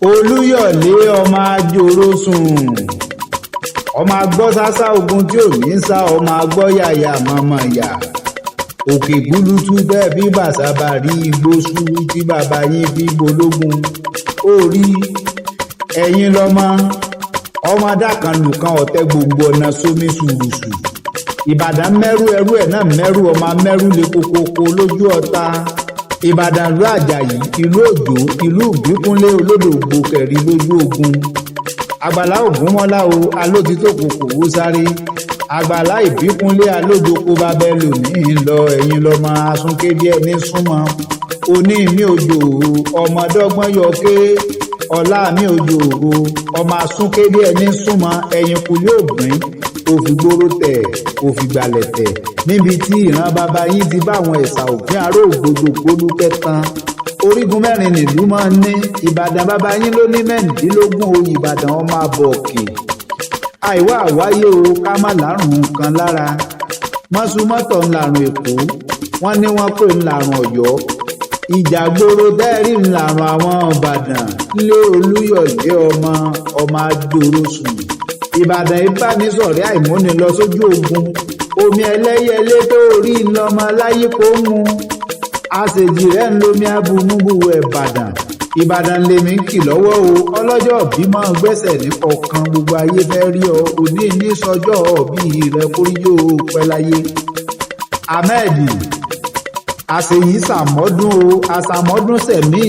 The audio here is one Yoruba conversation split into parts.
Olúyọ̀lé ọmọ àjòrò sùn, ọmọ agbọ́ sásá ogun tí ò ní sá, ọmọ agbọ́ yàyà mọ̀mọ̀ yà òkè gbúlútú bẹ́ẹ̀ bí bàṣàbà rí igbó sùúrù tí bàbá yín fi bológun ó rí. Ẹ̀yin lọ́mọ ọmọ adákanlùkan ọ̀tẹ́ gbogbo ọ̀nà sómi sùrùsù. Ìbàdàn mẹ́rú ẹrú ẹ̀ náà mẹ́rú, ọmọ mẹ́rú lè kókókó lójú ọ̀tá. Ìbàdàn ìlú Àjàyí, ìlú Òjò, ìlú Ìbíkúnlé olódògbò kẹrí lójú ogun. Àgbàlá Ògúnmọ́lá o, alótìtò kòkò ó sáré. Àgbàlá Ìbíkúnlé alójoko bàbá ẹlòmíín lọ. Ẹ̀yin lọ́mọ asúnké díẹ̀ ní súnmọ́ òní mi òjò, ọmọdọ́gbọ́n yọké ọlá mi òjò, ọmọ asúnké díẹ̀ ní súnmọ́. Ẹ̀yìn kùlé ògbìn òfìgboro tẹ̀ òfìgbàlẹ̀ tẹ̀ níbi tí ìran bàbá yín ti bá àwọn ẹ̀sà òfin aró ògbódò gbólú kẹtàn. Orígun mẹ́rin nílùú máa ń ní Ìbàdàn. Bàbá yín ló ní 16 oyè. Ìbàdàn ọmọ àbọ̀ọ̀kì àìwá àwáyé o, ká má lárùn kan lára mọ́sùmọ́tò ńlarùn Èkó, wọ́n ní wọ́n pè ńlarùn Ọ̀yọ́. Ìjàgboro dẹ́rì ńlarùn àwọn Ìbàdàn lé. Olúyọ̀lé ọmọ ọmọ àjòrò sùn, Ìbàdàn ìbánisọ̀rẹ́ àìmúni lọ sójú ogun. Omi ẹlẹ́yẹlé tó rí ńlọmọ láyípo mu, àṣejì rẹ̀ ń lomi abúmúbúwẹ̀. Ìbàdàn, Ìbàdàn lèmi ń kì lọ́wọ́ o. Ọlọ́jọ́ bímọ gbẹ́sẹ̀ ní kọ̀ọ̀kan, gbogbo ayé fẹ́ rí ọ. Òní ní sọjọ́ òbí rẹ, kóríyó pẹ́ láyé. Ahmed, àṣeyí sàmọ́dún o, àṣàmọ́dún sẹ̀mí.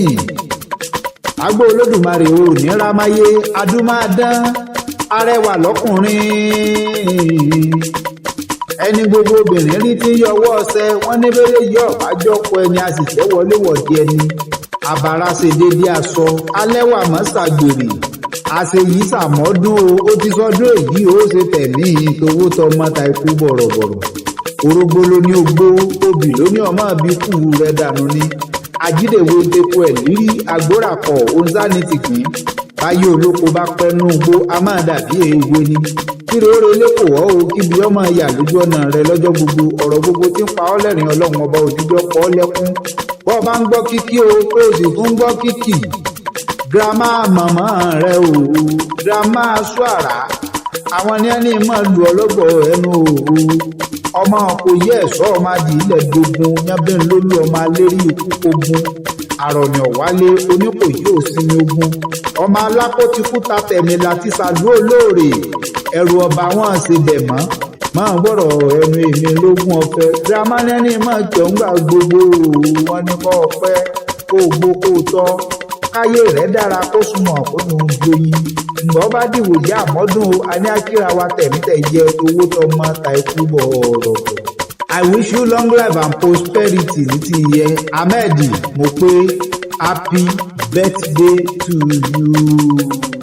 Agbó Olódùmarè o ní rámáyé adúmáadán, arẹwà lọ́kùnrin ẹni gbogbo obìnrin rí tí ń yọwọ́ ọsẹ wọn ní bẹ́lẹ̀ yọ ọ̀bájọ́pọ̀ ẹni a sì fẹ́ wọléwọ̀de ẹni àbára ṣe déédéé aṣọ alẹ́wà mọ́sàgbèrè. Àṣeyí sàmọ́dún o, ó ti sọdún èyí ó ṣe tẹ̀mí towó tọmọ ta ikú bọ̀rọ̀bọ̀rọ̀. Orógbó ló ní ogbó, obì ló ní ọmọ bí kú rẹ dànù ni. Ajídèwé tepo ẹ̀ lírí agbóràkọ̀ onzani tìpín báyé olóko bá pẹ́nu gbó, a máa dàbí èwe ni. Kíri ó relé kò wọ́ o, kíbi ọmọ yà lójú ọ̀nà rẹ lọ́jọ́ gbogbo. Ọ̀rọ̀ gbogbo tí ń pa ọ́ lẹ́rìn, Ọlọ́run ọba òdìjọ́ pọ̀ ọ́ lẹ́kún. Bọ́ ọ bá ń gbọ́ kíkí o, tó o sì tún gbọ́ kíkì girama màmá rẹ o, girama suara, àwọn ní ẹni máa lu ọlọ́gbọ̀ ẹnu o. Ọmọ kò yẹ ẹ̀ṣọ́, ọmọ adìyẹ dogun yánbẹ́ lólú, ọmọ alérí ikú ogun àrọ̀nì ọ̀wálé oníkòyí òsinmi ogun, ọmọ alákòótikúta tẹ̀mí láti ṣàlú olóore ẹ̀rù ọba wọn ṣe bẹ̀ mọ́ máa gbọ́rọ̀ ẹnu èmi lógún ọ̀fẹ́. Girama ní ẹni máa jẹun gbà gbogbo wọn ní kọ́ ọpẹ́ kó gbó kó tọ́, káyé rẹ̀ dára, kó súnmọ́ kó dùn joyin. Ǹgbọ́n bá dìwò yá àmọ́dún o, a ní akíra wa tẹ̀mítẹ̀ jẹ owó tọmọ ta ikú bọ̀ọ̀rọ̀. I wish you long life and prosperity. Ní ti yẹ Ahmed, mo pé happy birthday to you.